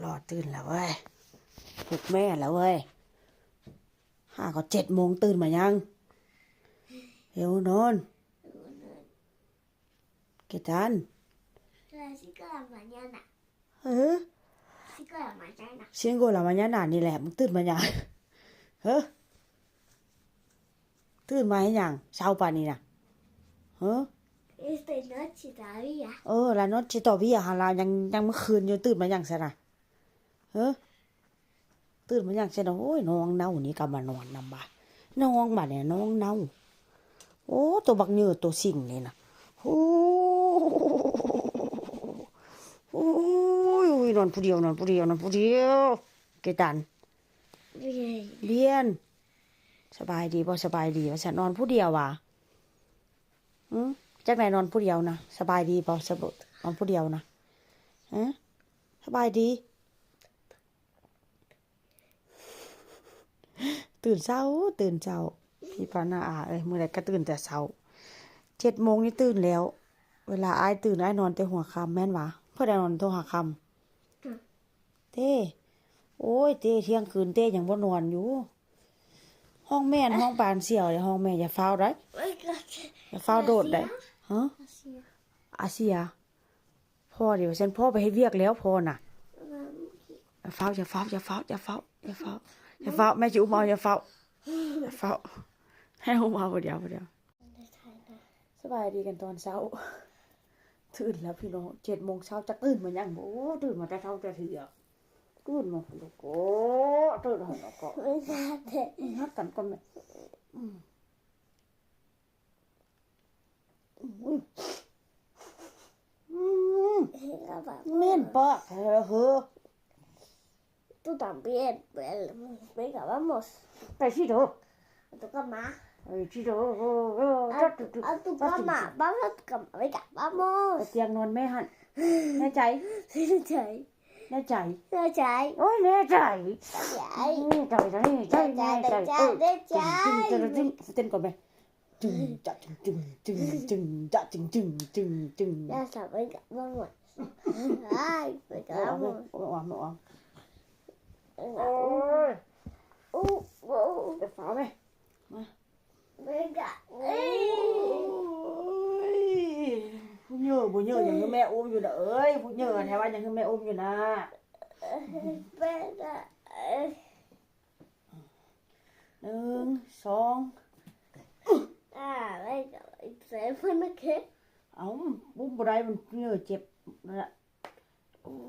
ລໍຕື່ນແລ້ວເວີຍ ປຸກແມ່ແລ້ວເວີຍ. ຫາກໍເຈັດໂມງຕື່ນມາຍັງ? ເຮັວນອນ. ເກຕັນ Las cinco de la mañana. ເອີ Cinco de la mañana. Cinco de la mañana ນີ້ແຫຼະ ມຶງຕື່ນມາຍັງ? ເຮີ ຕື່ນມາເຮັດຫຍັງເຊົ້າປານນີ້ນະ? ເຮີ Es de noche todavía. ເອີ la noche todavía ຫັ້ນລະ ຍັງ ຍັງມື້ຄືນຢູ່ ຕື່ນມາຫຍັງຊັ້ນນະ? ເຮີ ຕື່ນມາຫຍັງຊັ້ນນະ? ໂອ້ຍ ນ້ອງເນົ່ານີ້ກໍມານອນນຳບາດ ນ້ອງບາດນີ້ ນ້ອງເນົ່າ. ໂອ້ ໂຕບັກເຫຍື້ໂຕສິງນີ້ນະ. ໂອ້ຍ ໂອ້ຍ ນອນຜູ້ດຽວ ນອນຜູ້ດຽວ ນອນຜູ້ດຽວ. ເກຕັນ Bien. Bien. ສະບາຍດີບໍ່? ສະບາຍດີວ່າຊັ້ນ ນອນຜູ້ດຽວຫວາ? ຫື ຈັ່ງໃດນອນຜູ້ດຽວນະ? ສະບາຍດີບໍ່? ສະບ- ນອນຜູ້ດຽວນະ? ຫື ສະບາຍດີ? ຕື່ນເຊົ້າ ຕື່ນເຊົ້າ ພີ່ປ້ານ້າອາເອີຍ ມື້ໃດກໍຕື່ນແຕ່ເຊົ້າ. ເຈັດໂມງນີ້ຕື່ນແລ້ວ. ເວລາອ້າຍຕື່ນ ອ້າຍນອນແຕ່ຫົວຄ່ຳແມ່ນຫວາ? ເພິ່ນໄດ້ນອນແຕ່ຫົວຄ່ຳ ເຕ້. ໂອ້ຍ ເຕ້ ທ່ຽງຄືນເຕ້ຍັງບໍ່ນອນຢູ່. ຫ້ອງແມ່ນຫ້ອງປານສຽວເດ້ ຫ້ອງແມ່. ຢ່າຟ້າວໄດ໋ ຢ່າຟ້າວໂດດໄດ໋. ຮະ ອາເຊຍ ອາເຊຍ. ພໍ່ເດ ວ່າຊັ້ນ ພໍ່ໄປເຮັດວຽກແລ້ວ ພໍ່ນະ. ຢ່າຟ້າວ ຢ່າຟ້າວ ຢ່າຟ້າວ ຢ່າຟ້າວ ຢ່າຟ້າວ ຢ່າຟ້າວ ແມ່ຊິອຸ້ມເອົາ. ຢ່າຟ້າວ ຢ່າຟ້າວ ໃຫ້ອຸ້ມເອົາ. ບໍ່ດຽວ ບໍ່ດຽວ. ສະບາຍດີກັນຕອນເຊົ້າ. ຕື່ນແລ້ວພີ່ນ້ອງ ເຈັດໂມງເຊົ້າ ຈັກຕື່ນມາຫຍັງບໍ່? ໂອ້ ຕື່ນມາແຕ່ເຊົ້າແຕ່ເທື່ອ. ຕື່ນມາ ໂອ້ ຕື່ນແລ້ວກໍ ຮັກກັນກ່ອນແມ່. ອືມ ອືມ ເໝັ້ນປາກແທ້ເຮີ. Tú también. Venga, vamos. Besito. A tu cama. Besito. A tu, a tu cama. Vamos a tu cama. Venga, vamos. ໄປຕຽງນອນແມ່ຫັ້ນ. ແນ່ໃຈ? ແນ່ໃຈ? ແນ່ໃຈ? ໂອ້ຍ ແນ່ໃຈ. ແນ່ໃຈ. ແນ່ໃຈ ແນ່ໃຈ ແນ່ໃຈ ແນ່ໃຈ ເອີ ແນ່ໃຈ. ຕຶງ ຕຶງ ຕຶງ ຕຶງ ເຕັ້ນກ່ອນແມ່. ຕຶງ ຈະ ຕຶງ ຕຶງ ຈະ ຕຶງ ຕຶງ ຕຶງ ຕຶງ. Ya está, venga, vamos. Ay, venga, vamos. ເອົາ ເອົາ ເອົາ ເອົາ. Venga. ໂອ້ຍ uh, uh, uh. ໄປຟ້າວແມ່. ມາ. Venga. ໂອ້ຍ ຜູ້ເຍີ້ບໍ່ເຍີ້ ຍັງໃຫ້ແມ່ອຸ້ມຢູ່ນະເອີຍ. ຜູ້ເຍີ້ແທ້ວ່າ ຍັງໃຫ້ແມ່ອຸ້ມຢູ່ນະ. Venga. ໜຶ່ງ ສອງ. ອ່າ ໄວ້ກ່ອນ ໃສ່ເພິ່ນນະເຄ. ເອົ້າ ປຸ້ມບໍ່ໄດ້ ມັນເຫຍື້ອເຈັບ.